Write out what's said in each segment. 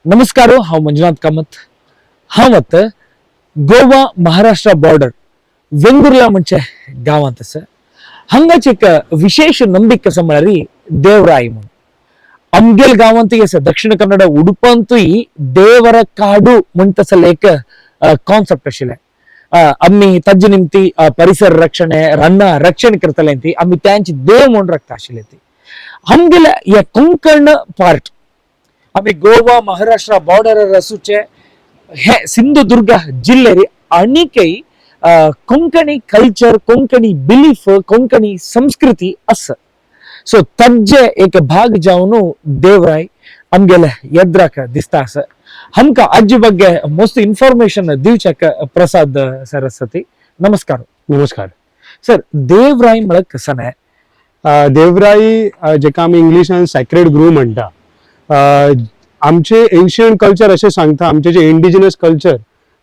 नमस्कार, हांव मंजुनाथ कामत. हांव आतां गोवा महाराष्ट्र बॉर्डर वेंगुर्ला म्हणचे गांवांत आसा. हांगाची एक विशेष ನಂಬಿಕೆ आसा म्हळ्यार देवराय म्हणून. आमगेल गांवांतूय आसा, दक्षिण कन्नड उडुपांतूय देवರ काಡು म्हणटा एक कॉन्सेप्ट आशिल्लें. आमी ताजे निमती परिसर रक्षणे रानां रक्षण करतले ती आमी त्यांची देव म्हणून राखता आशिल्ले ती. आमगेल्या ह्या कोंकण पार्ट आमी गोवा महाराष्ट्र बॉर्डर आसूचे हे सिंधुदुर्ग जिल्हे आनीकय कोंकणी कल्चर, कोंकणी बिलीफ, कोंकणी संस्कृती आसा. सो ताजे एक भाग जावन देवराय आमगेले येद्राक दिसता आसा. आमकां आजी ಬಗ್ಗೆ मस्त इन्फॉर्मेशन दिवच्याक प्रसाद सर आसा ती. नमस्कार. नमस्कार. सर, देवराय म्हळ्यार कसं? देवराई जेका आमी इंग्लिशान सॅक्रेड ग्रू म्हणटा. आमचे एन्शियंट कल्चर अशें सांगता, आमचे जे indigenous culture,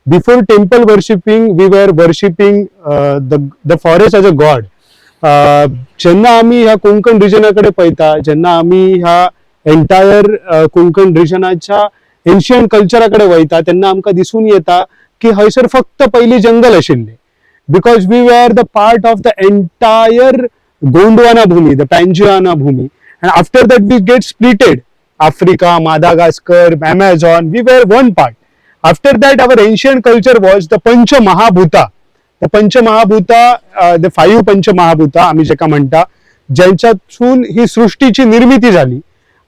before temple worshipping we were worshipping the forest as a god. जेन्ना आमी ह्या कोंकण रिजना कडेन पळयता, जेन्ना आमी ह्या एंटायर कोंकण रिजनाच्या एन्शियंट कल्चरा कडेन वयता, तेन्ना आमकां दिसून येता की हयसर फक्त पयलीं जंगल आशिल्लें, because we were the part of the entire Gondwana Bhumi, the Pangaeana Bhumi, and after that we get splitted. Africa, Madagascar, Amazon, we were one part. After that our ancient culture was the Pancha Mahabhuta. The Pancha Mahabhuta, the five Pancha Mahabhuta आम्ही जेका म्हणटा, ज्यांच्यातून ही सृष्टीची निर्मिती झाली.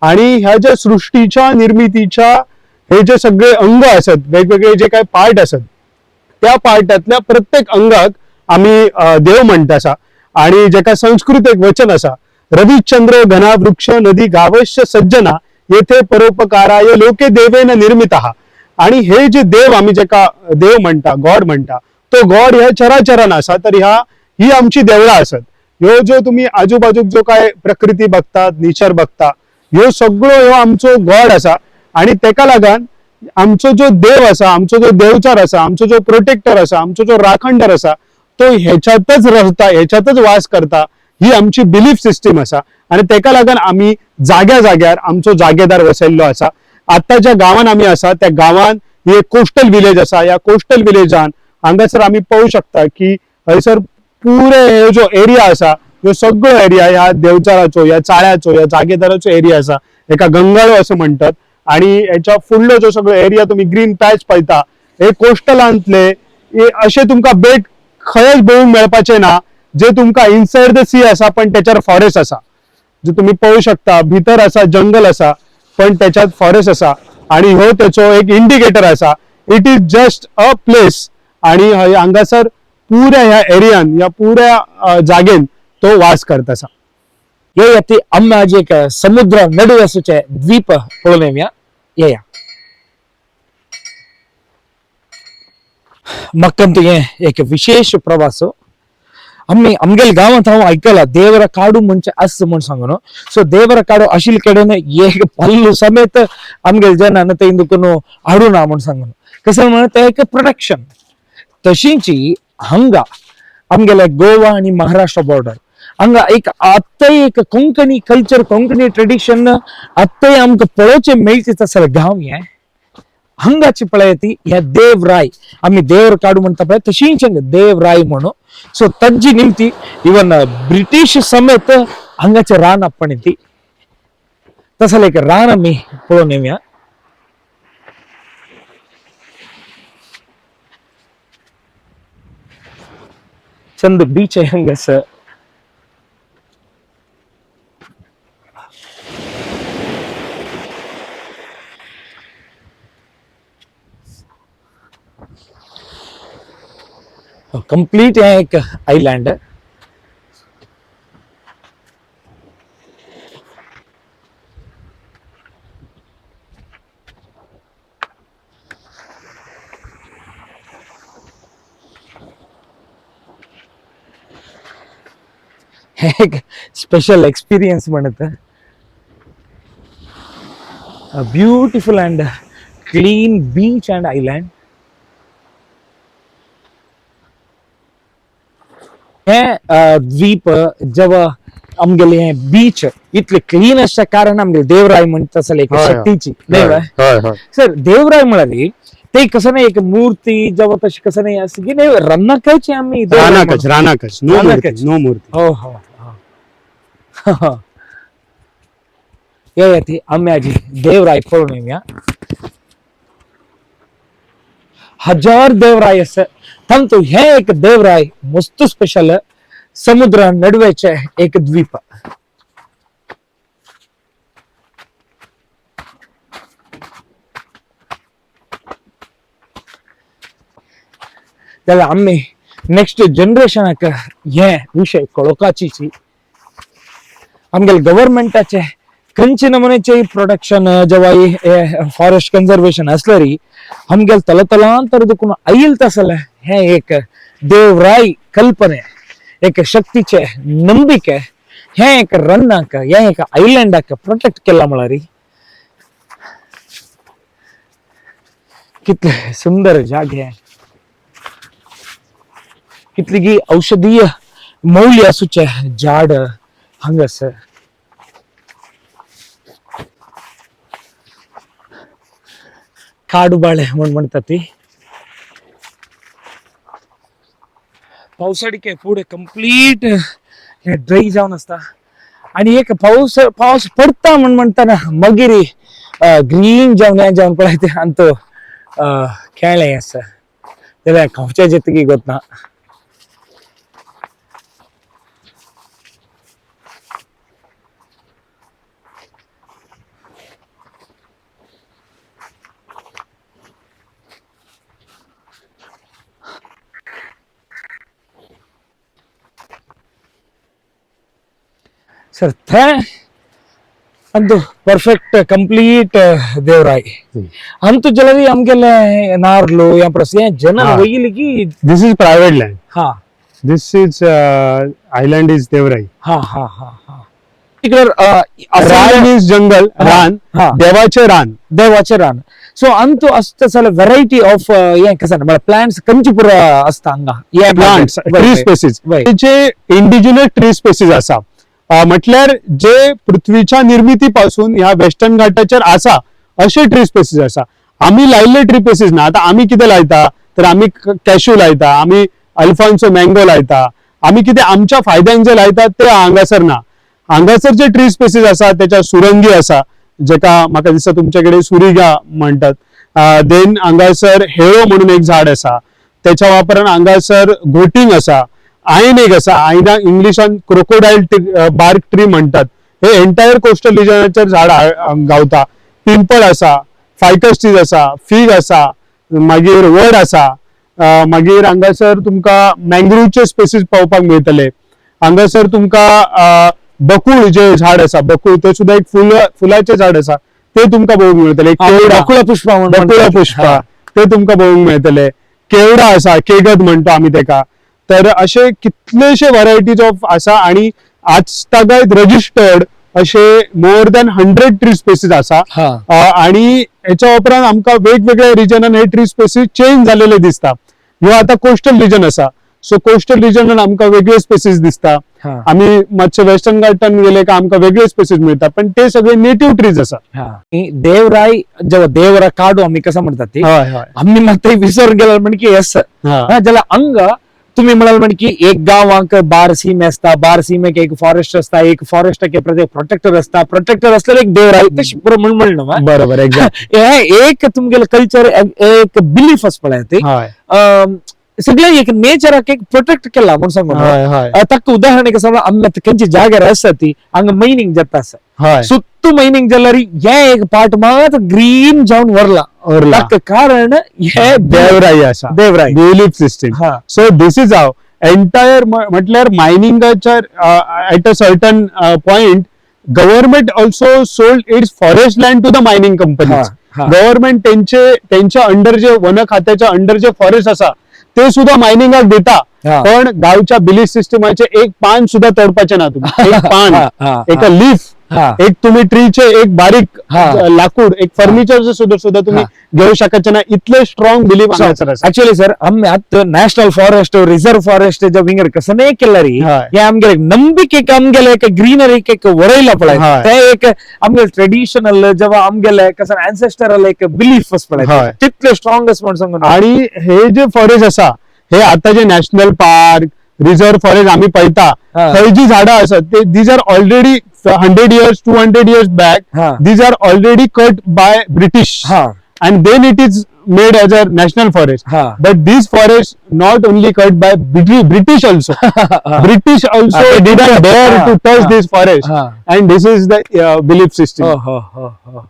आणि ह्या ज्या सृष्टीच्या निर्मितीच्या हे जे सगळे अंग असत, वेगवेगळे जे काही पार्ट असत, त्या पार्टातल्या प्रत्येक अंगाक आम्ही देव म्हणटा आसा. आणि जेका संस्कृत एक वचन आसा, रविचंद्र घना वृक्ष नदी गावश्य सज्जना येथे परोपकाराय लोके देवेन निर्मितः. आणि हे जे देव आम्ही जेका देव म्हणटा, गॉड म्हणटा, तो गॉड ह्या चराचरान आसा. तर ह्या ही आमची देवळां आसत. ह्यो ज्यो तुमी आजूबाजूक जो काय प्रकृती बघतात, नेचर बघता, ह्यो सगळो ह्यो आमचो गॉड आसा. आणि तेका लागून आमचो जो देव आसा, आमचो जो देवचार आसा, आमचो जो प्रोटेक्टर आसा, आमचो जो राखणदार आसा, तो ह्याच्यातच रावता, ह्याच्यातच वास करता. ही आमची बिलीफ सिस्टीम आसा. आणि तेका लागून आमी जाग्या जाग्यार आमचो जागेदार वसयल्लो आसा. आतां ज्या गांवान आमी आसा त्या गांवान ही एक कोस्टल विलेज आसा. ह्या कोस्टल विलेजान हांगासर आमी पळोवंक शकता की हयसर पुरे हे जो एरिया आसा, ह्यो सगळो एरिया ह्या देवचाराचो, ह्या चाळ्याचो, ह्या जागेदाराचो एरिया आसा. हेका गंगाळो असं म्हणतात. आणि हेच्या फुडलो जो सगळो एरिया तुमी ग्रीन पॅच पळयता, हे कोस्टलांतले हे अशे तुमकां बेट खंयच पळोवंक मेळपाचे ना, जे तुमकां इनसायड the C आसा पण त्याच्यार फॉरेस्ट आसा. जे तुम्ही पळोवंक शकता, भितर आसा जंगल आसा पण त्याच्यात फॉरेस्ट आसा. आणि हो त्याचो एक इंडिकेटर आसा. It is just a place. आणि हय हांगासर पुऱ्या ह्या एरियान, ह्या पुऱ्या जागेन तो वास करता आसा. येया ती आम्ही आज एक समुद्र नडू आसूचे द्वीप पळोवन येवया. येया. मक्कंतु हे एक विशेष प्रवास. आम्ही आमगेल गांवांत हांव आयकला देवरा काडू म्हणजे आस म्हूण सांगून. सो देवरा काडू आशिल्ले कडेन एक पल्लू समेत आमगेल जनान ते इंदुकून हाडू ना म्हूण सांगून. कसं म्हणून ते एक प्रोटेक्शन. तशींची हांगा आमगेले गोवा आनी महाराष्ट्र बॉर्डर हांगा एक आतांय एक कोंकणी कल्चर, कोंकणी ट्रेडिशन आतांय आमकां पळोवचें मेळचें तसले गांव हे. हांगाची पळय ती हे देवराय, आमी देवर काडू म्हणटा पळय तशींच हांगा देवराय म्हणून. सो तांची निमती इवन ब्रिटीश समेत हांगाचें रान आपणे ती तसलें एक रान आमी पळोवन येवया. चंद बीच आहे हांगासर. कंप्लीट है एक आइलैंड. एक स्पेशल एक्सपीरियंस म्हणत. Beautiful and clean beach and island. हे द्वीप जेव्हा आमगेले हे बीच इतले क्लीन आसच्या कारण आमगेले देवराय म्हणटा आसले एक हय, हय. शक्तीची न्हय व्हय? हय हय. सर, देवराय म्हळ्यार ते कसं नाही एक मूर्ती जेव्हा तशी कसं नाही असं की नाही रन्नाकाची आम्ही देवराय रानाकच, रानाकच, नो मूर्ती. रानाकच. नो मूर्ती. हो हो हो. ये ती आम्याजी देवराय पळोवन येवया. हजार देवराय आसा तांतू हे एक देवराय मस्त स्पेशल, समुद्रा नडवेचे एक द्वीप. जाल्यार आमी नेक्स्ट जनरेशनाक हे विशय कळोवपाची. आमगेले गव्हर्मेंटाचे खंयचे नमुन्याचे प्रोडक्शन जेव्हा फॉरेस्ट कन्झर्वेशन आसल्यारी आमगेले तलतलांतर दुखून आयल तसले हे एक देवराय कल्पने, एक शक्तीचे ನಂಬಿಕೆ हे एक रन्नाक, हे एक आयलंडाक प्रोटेक्ट केला म्हळ्यार कितले सुंदर जागे, कितली औषधीय मौल्य आसूचे झाड हांगासर. काडूबाळे म्हण म्हणतात ती. पावसाडिके फुडें कंप्लीट हे ड्राय जावन आसता आनी एक पावस पावस पडटा म्हण म्हणटाना मागीर ग्रीन जावन हें जावन पळय तें आनी तो खेळ्ळें आसा जाल्यार खावच्या जितकी गोतना. सर, थंय अंतू परफेक्ट कंप्लीट देवराय अंतू जलरी आमगेले नार्लो या प्लस हे जನ वयली. This is private land. This is island is Deorai. हा हा हा हा, तिकडे रान is जंगल, रान. देवाचे रान. देवाचे रान. सो अंतू आसता जाल्यार व्हरायटी ऑफ हे कसं म्हळ्यार प्लांट्स खंयचे पुरो आसता हांगा हे? प्लांट्स, ट्री स्पेसीस, जे इंडिजिनस ट्री स्पेसीस आसा, म्हटल्यार जे पृथ्वीच्या निर्मिती पासून ह्या वेस्टर्न घाटाचेर आसा अशे ट्री स्पेसीस आसा. आमी लायल्ले ट्री स्पेसीस ना. आता आमी कितें लायता तर आमी कॅश्यू लायता, आमी अल्फान्सो मँगो लायता, आमी कितें आमच्या फायद्यान जे लायता ते हांगासर ना. हांगासर जे ट्री स्पेसीस आसा त्याच्या सुरंगी आसा, जेका म्हाका दिसता तुमचे कडेन सुरिगा म्हणटात. देन हांगासर हेळो म्हणून एक झाड आसा, त्याच्या वापरान हांगासर घोटींग आसा, आयन एक आसा, आयनाक इंग्लिशान क्रोकोडायल बार्क ट्री म्हणटात. हे एंटायर कोस्टल रिजनाचेर झाड गावता. पिंपळ आसा, फायकस ट्रीज आसा, फीग आसा, मागीर वड आसा. मागीर हांगासर तुमकां मँग्रोवचे स्पेसीस पळोवपाक मेळटले. हांगासर तुमकां बकूळ जे झाड आसा, बकूळ ते सुद्दां एक फुल फुलाचे झाड आसा, ते तुमकां पळोवंक मेळटले. केवडा, बकुळा पुष्पा म्हण बकुळा म्हणतात. पुष्पा ते तुमकां पळोवंक मेळटले. केवडा आसा, केगद म्हणटा आमी तेका. तर अशे कितलेशे व्हरायटीज ऑफ आसा आणि आज तागायत रजिस्टर्ड अशे more than 100 tree species आसा. आणि हेच्या उपरांत आमकां वेगवेगळ्या रिजनान हे ट्री स्पेसीस चेंज झालेले दिसता. ह्यो आतां कोस्टल रिजन आसा, सो कोस्टल रिजनान आमकां वेगळे स्पेसीस दिसता. आमी मातशे वेस्टर्न घाटान गेले काय आमकां वेगळे स्पेसीस मिळता, पण ते सगळे नेटिव्ह ट्रीज आसा. हा. देवराय जेव्हा देवरा काडू आम्ही कसं म्हणतात ते हय हय आम्ही मात्र विसर गेला म्हण की येस जाल्यार हांगा तुम्ही म्हणाल म्हण की एक गांवांक बार सीम आसता, बार सीमेक एक फॉरेस्ट आसता, एक फॉरेस्टाक प्रत्येक प्रोटेक्टर आसता, प्रोटेक्टर असल्यार एक देवराय तशी पुरो म्हण म्हणलो मा. बरोबर, एक्झॅक्ट. हे एक तुमगेले कल्चर, एक बिलीफ आसा पळय ते. हय सगळे एक नेचराक एक प्रोटेक्ट केला म्हूण सांगू. हय हय ताका उदाहरण एक आसा, आमी आतां खंयच्या जाग्यार आसा ती हांगा मायनींग जाता आसा. सुत्तू मायनींग जाल्यार हे एक पार्ट मात ग्रीन जावन वरला. उरला. ताका कारण हे देवराई आसा. देवराय. Belief system. So this is how entire म्हटल्यार मायनिंगाच्या at a certain point government also sold its forest land to the mining company. हा, हा. गव्हर्नमेंट त्यांचे त्यांच्या अंडर जे वन खात्याच्या अंडर जे फॉरेस्ट आसा ते सुद्धा मायनिंगाक दिता. पण गावच्या बिलीफ सिस्टमाचे एक पान सुद्धा तोडपाचे ना तुम्ही, एक पान, हा, हा, एक लीफ. हा. एक तुम्ही ट्रीचे एक बारीक लाकूड, एक फर्निचर सुद्धा सुद्धा तुम्ही घेऊ शकत ना, इतले स्ट्रॉंग बिलीफ हांगासर आसा. ऍक्च्युअली सर, आम्ही आत नॅशनल फॉरेस्ट, रिझर्व फॉरेस्ट हिंगर कसं केलं हे आमगे ನಂಬಿಕೆ, आमगेले एक ग्रीनरी एक वरयला पळय. ते एक आमगे ट्रेडिशनल जेव्हा आमगेले कसं अँसेस्टरल एक बिलीफ पळय, तितले स्ट्रॉंग म्हण सांगून. आणि हे जे फॉरेस्ट आसा, हे आता जे नॅशनल पार्क, रिझर्व फॉरेस्ट आम्ही पळयता, थंय जी झाडां आसात ते these are already 100 years, 200 years back. These are already cut by British and then it is made as a national forest. But this forest not only cut by British also. British also they didn't dare to touch this forest. And this is the belief system. हो हो हो हो.